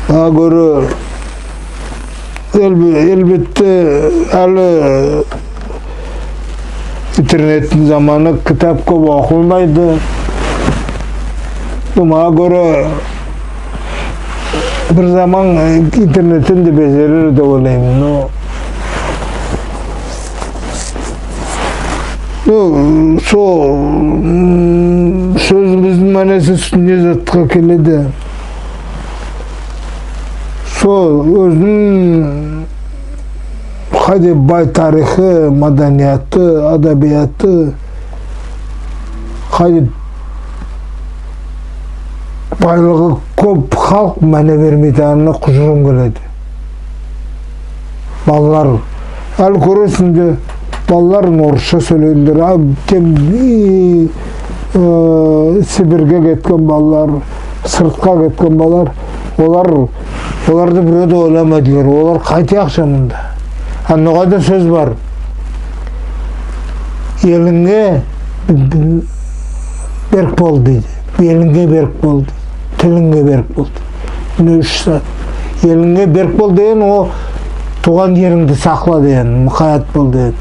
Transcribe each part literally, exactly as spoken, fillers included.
Мага коьре, эль-, эльбетте, аьли интернеттинъ заманы, китап коьп окылмайды. Мага коьре, бир заман интернеттен де безерер деп ойлайман. Но Ну, сол, м, соьзимиздинъ маьнеси не затка келеди? Сол оьзининъ кайдай бай тарихи, маданияты, адабияты, кайдай байлыгы коьп халк маьне бермейтаганына кужырым келеди. Балалар, аьли коьресинъ де, балалар орысша соьйлейдилер. А тем, и, э, Сибирьге кеткен балалар, сыртка кеткен балалар, олар, оларды бирев де ойламайдылар. Олар кайтаякша мунда. А ногайда соьз бар. Элинъе берк бол дейди. Белинъе берк бол дейди. Тилинъе берк бол дейди. Мине уьш зат. Элинъе берк бол деген, ол тувган еринъди сакла деген, мукаят бол деген.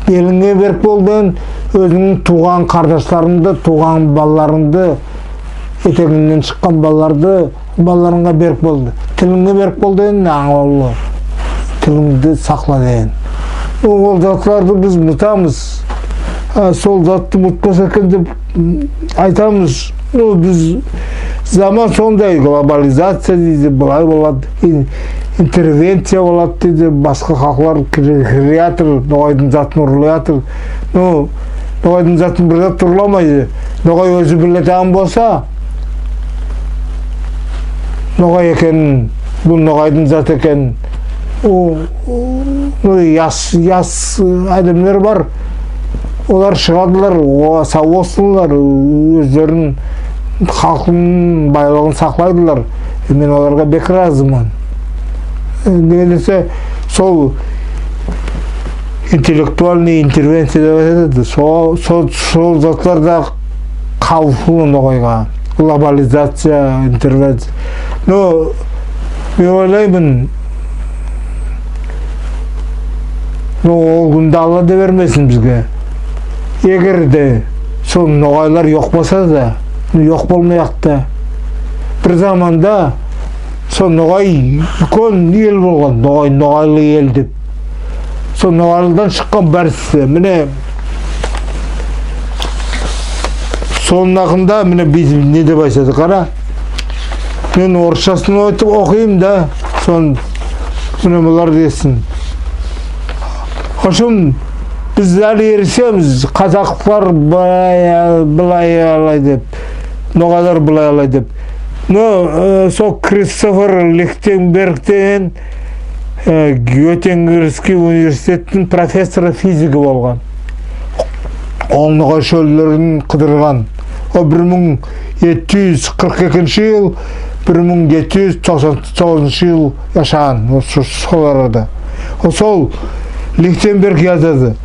Белинъе берк бол деген, оьзинънинъ тувган кардашларынъды, тувган балаларынъды, этегинънен шыккан балаларды, балаларынъа берк бол деген. Тилинъе берк бол деген, анъ ол, тилинъди сакла деген. Ол затларды биз мутамыз. А сол затты мутпаса экен деп, м, айтамыз. Ну, биз, заман сондай, глобализация дейди, былай болады, ин-, интервенция болады дейди, баска халклар кире, кире ятыр, ногайдынъ затын урлай ятыр. Ну, ногайдынъ затын бир зат урламайды. Ногай оьзи билетаган болса, ногай экенин, бу ногайдынъ заты экенин, о, о, ну, яс, яс аьдемлер бар. Олар шыгадылар, о, сав болсынлар, оьзлерин, халкынынъ байлыгын саклайдылар. Мен оларга бек разыман. Неге десе, сол интеллектуальный интервенция деп айтады. Сол, сол, сол затлар да кавыфлы ногайга. Глобализация, интервенция. Но мен ойлайман, ну, ол куьнди Алла да бермесин бизге. Эгер де сол ногайлар йок болса да, йок болмаяк та. Бир заманда сол ногай уьйкен эл болган, ногай, ногайлы эл деп. Сол ногайлыдан шыккан баьриси. Мине, сонынъ акында, мине, биз не деп айтады, кара. Мен орысшасын айтып окыйым да, сон, мине, булар десин. В общем, биз аьли эрисемиз, казаклар былай, былай алай деп, ногайлар былай алай деп. Но, э, сол Кристофер Лихтенберг деген, э, Геттингенский университеттинъ профессоры, физиги болган. Ол ногай шоьллерин кыдырган. Ол бир мынъ ети юз кырк экинши йыл, бир мынъ ети юз токсан тогызыншы йыл яшаган. Ол со-, сол арада. Ол сол Лихтенберг язады.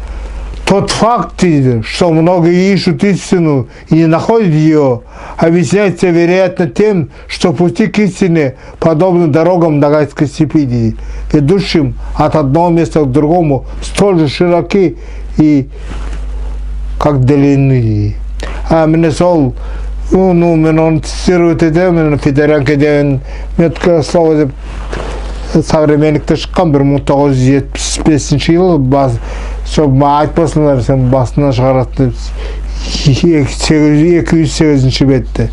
Тот факт, дейди, что многие ищут истину и не находят её, объясняется, вероятно, тем, что пути к истине подобны дорогам ногайской степи, ведущим от одного места к другому, столь же широки и как длинны. А мине сол, ну, ну, мен оны цитировать этемен, Федоренко деген меткое слово деп, «Современникте» шыккан бир мынъ тогыз юз етпис бесинши йылы, бас-, сол ма-, айтпасынлар, сен басыннан шыгарады деп, эки, сегиз, эки юз сегизинши бетте.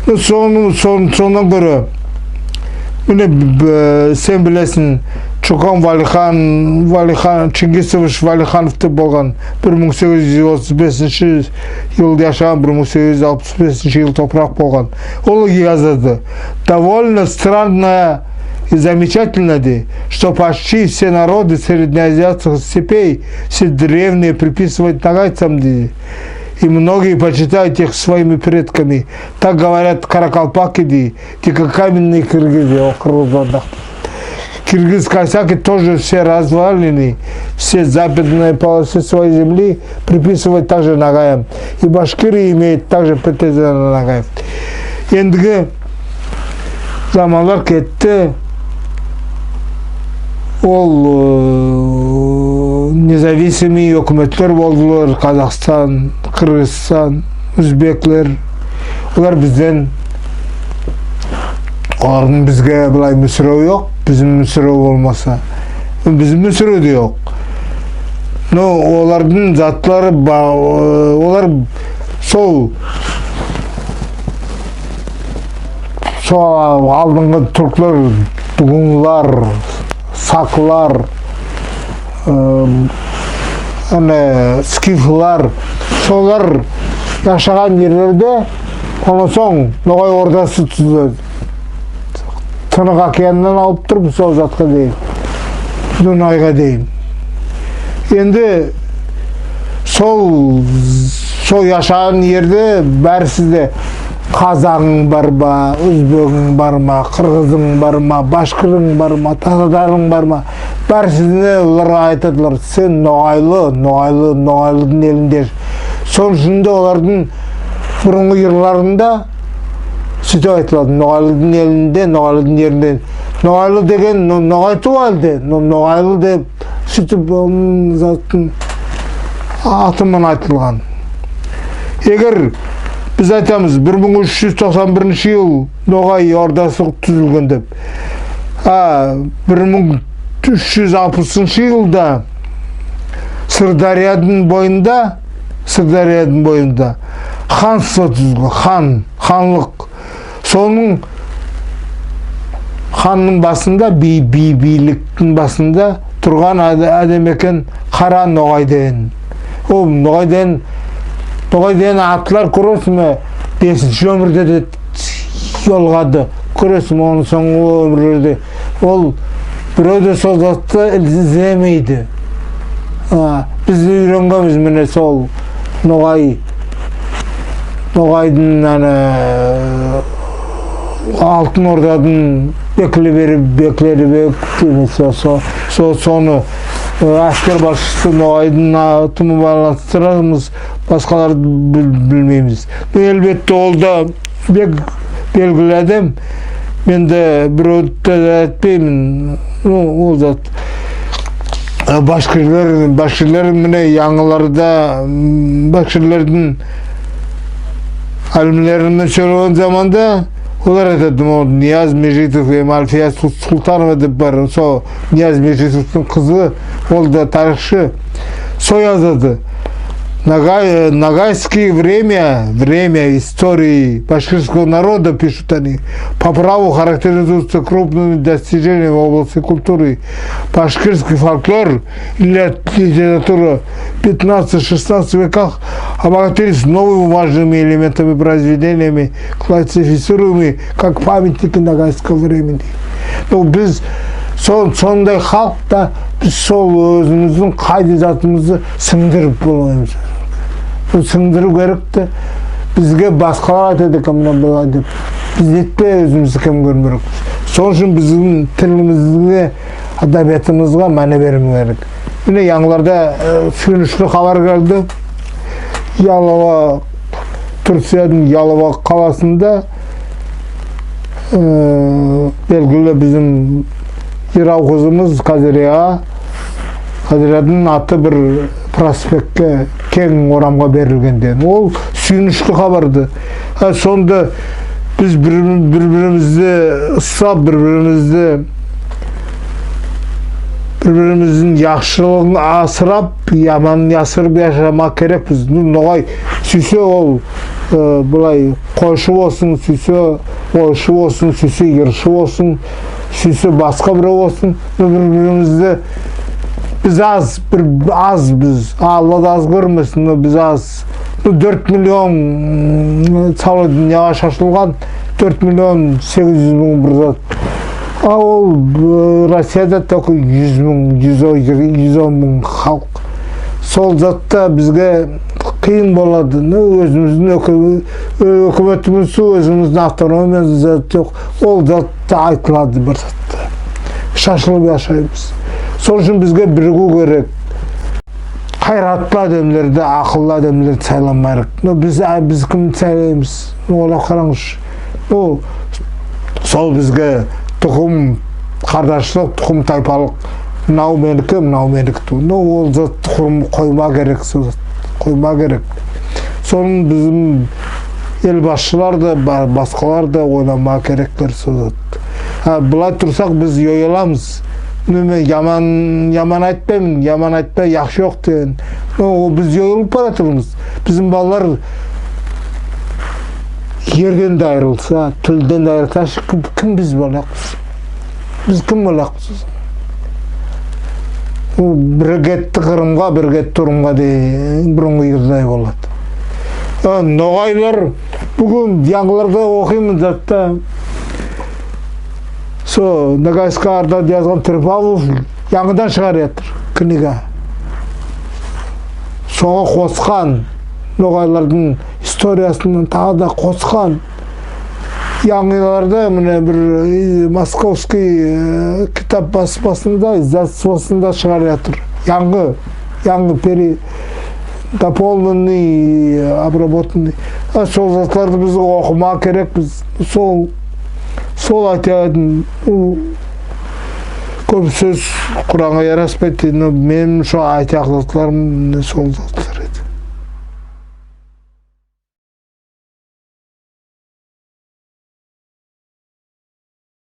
Ну, соны, сон-, соннан коьре, мине, б-, сен билесинъ, Чокан Валихан, Валихан, Чингисович Валиханов деп болган, бир мынъ сегиз юз отыз бесинши йылда яшаган, бир мынъ сегиз юз алпыс бесинши йыл топырак болган. Ол язады. Довольно странно и замечательно, дейди, что почти все народы среднеазиатских степей, все древние приписывают ногайцам, дейди, и многие почитают их своими предками. Так говорят каракалпаки, дейди, дикокаменные киргизы, о, кыргызлар да. Киргиз-кайсаки тоже все развалины, все западные полосы своей земли приписывают также ногаям. И башкиры имеют также претензии на ногаев. Эндиги Заманлар кетти. Ол, э, независимый оькиметлер болдылар. Казахстан, Кыргызстан, узбеклер. Олар бизден, олардынъ бизге былай муьсиреви йок, бизим муьсирев болмаса. Бизим муьсирев де йок. Но олардынъ затлары ба-, э, олар сол Сол алдынгы туьрклер, гуннлар, саклар, э, ане, скифлар, солар яшаган ерлерде, оннан сонъ Ногай Ордасы туьзиледи. Тынык океаннан алып турып сол затка дейим, Дунайга дейим. Энди сол, сол яшаган ерде баьриси де, казагынъ бар ма, узбегинъ бар ма, кыргызынъ бар ма, башкырынъ бар ма, татарынъ бар ма, баьрисине олар айтадылар: «Сен ногайлы, ногайлы, ногайлыдынъ элинде». Сол уьшин де олардынъ бурынгы йырларында суьйтип айтылады: «Ногайлыдынъ элинде, ногайлыдынъ еринде». Ногайлы деген, но-, ногай тувыл де, но-, ногайлы деп суьйтип, онынъ заттынъ аты ман айтылган. Эгер биз айтамыз, бир мынъ уьш юз токсан биринши йыл Ногай Ордасы туьзилген деп, а бир мынъ уьш юз алпысыншы йылда Сырдарьядынъ бойында, Сырдарьядынъ бойында ханство туьзилген, хан, ханлык. Сонынъ ханнынъ басында, би-, би-, бийликтинъ басында турган аьде-, аьдем экен Кара Ногай деген. Ол Ногай деген, Ногай деген атлар, коьресинъме, бесинши оьмирде де йолыгады. Коьресинъме, оннан сонъгы оьмирлерде ол бирев де сол затты излемейди. А, биз уьйренгенмиз мине сол ногай, ногайдынъ, ана, Алтын Ордадынъ беклери, беклери бек, со-, со-, соны, э, аьскер басшысы ногайдынъ аты ман байланыстырамыз, баскаларды бил-, билмеймиз. Ну, аьлбетте, ол да бек белгили аьдем. Мен де биревди де айтпайман. Ну, ол зат. Э, башкирлер, башкирлер, мине, янъыларда, м, башкирлердинъ алимлери мен соьйлеген заманда олар айтады, ол Нияз Межитов эм Альфия Сул-, Султанова деп бар. Сол Нияз Межитовтынъ кызы, ол да тарихшы. Сол язады. Ногай-, э, ногайские время, время истории башкирского народа, пишут они, по праву характеризуются крупными достижениями в области культуры. Башкирский фольклор и лит-, литература в пятнадцатом-шестнадцатом веках обогатились новыми важными элементами, произведениями, классифицируемыми как памятники ногайского времени. Ну, биз сол, сондай халк та, биз сол оьзимиздинъ кайдай затымызды синъдирип болмаймыз. Бу синъдируьв керек те. Бизге баскалар айтады экен, мине булай деп. Биз этпей оьзимизди кем коьрмеге керекпиз. Сол уьшин бизим тилимизге, адабиатымызга маьне бермеге керек. Мине, янъыларда, э, суьйинишли хабар келди. Ялова, Турциядынъ Ялова каласында, э, белгили бизим йырав кызымыз Кадирия, Кадириядынъ аты бир проспектке, кенъ орамга берилген деген. Ол суьйинишли хабарды. А сонда биз бир, бир-биримизди ыслап, бир-биримизди, бир-биримиздинъ яхшылыгын асырап, яманын ясырып яшамага керекпиз. Ну, ногай суьйсе, ол, э, булай койшы болсын, суьйсе ойшы болсын, суьйсе йыршы болсын, суьйсе баска бирев болсын. Ну, бир-биримизди, биз аз, бир аз биз. Алла да аз коьрмесин, но биз аз. Ну, доьрт миллион, м, савлай дуныяга шашылган, доьрт миллион сегиз юз мынъ бир зат. А ол, э, Россияда только юз мынъ, юз он, юз он мынъ халк. Сол затта бизге кыйын болады. Ну, оьзимиздинъ оьки-, оь-, оькиметимиз, оьзимиздинъ автономиямыз зат йок. Ол затта айтылады бир затта. Шашылып яшаймыз. Сол уьшин бизге биригуьв керек. Кайратлы аьдемлерди, акыллы аьдемлерди сайламага керек. Ну, биз, а, биз кимди сайлаймыз? Ну, ойлап каранъызшы. Ну, Ол бизге тукым кардашлык, тукым тайпалык. Мынав меники, мынав меники тувыл. Но ол затты курым коймага керек, сол затты коймага керек. Соны бизим эл басшылар да, ба- баскалар да ойламага кереклер сол затты. А былай турсак, биз йойыламыз. Неме, яман, яман айтпайман, яман айтпа, яхшы йок деген. Но ол биз йойылып бараятырмыз. Бизим балалар ерден де айырылса, тилден де айырылса, ким, ким биз болаякпыз? Биз ким болаякпыз? Ол бири кетти Кырымга, бири кетти Урымга деген бурынгы йырдай болады. А ногайлар, буьгуьн янъыларда окыйман затта. Со Ногайская Орда язган Трепавлов янъыдан шыгараятыр книга. Сога коскан, ногайлардынъ историясын тагы да коскан. Янъыларда мине бир, э, московский, э, китап баспасында, издательствосында шыгараятыр. Янъы, янъы пере- дополненный, обработанный. А сол затларды биз окымага керекпиз. Сол, сол айтайым. Ол коьп соьз Куранга яраспайды, но меним сол айтаяк затларым мине сол затлар.